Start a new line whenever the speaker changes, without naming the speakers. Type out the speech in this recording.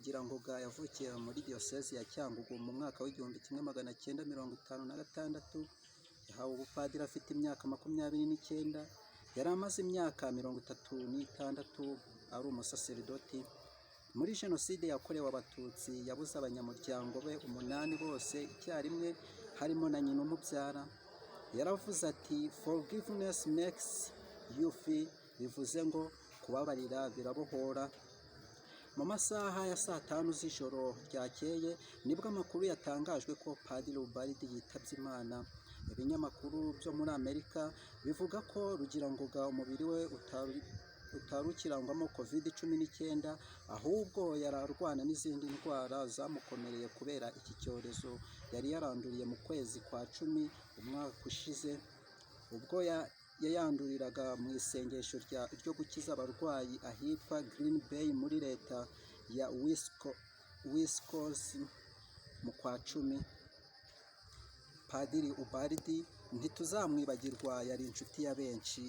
Rugirangoga yavukiye muri Diyosezi ya Cyangugu mu mwaka w'1956. Yahawe ubupadiri afite imyaka 29. Yari amaze imyaka 36 ari umusaseridoti. Muri Jenoside yakorewe Abatutsi yabuze abanyamuryango be umunani bose icyarimwe, harimo na nyina umubyara. Yaravuze ati: "Forgiveness makes you free", bivuze ngo kubabarira birabohora. Mu masaha ya saa 5 z'ijoro ryakeye nibwo amakuru yatangajwe ko Padiri Ubald yitabye Imana. Ibinyamakuru byo muri Amerika bivuga ko Rugirangoga umubiri we utari ukirangwamo Covid-19, ahubwo yari arwana n'izindi ndwara zamukomereye kubera iki cyorezo yari yaranduriye mu kwezi kwa 10 umwaka ushize, ubwo yayanduriraga mu isengesho ryo gukiza abarwayi ahitwa Green Bay muri Leta ya Wisconsin mu kwa 10. Padiri Ubald ntituzamwibagirwa, yari inshuti ya benshi.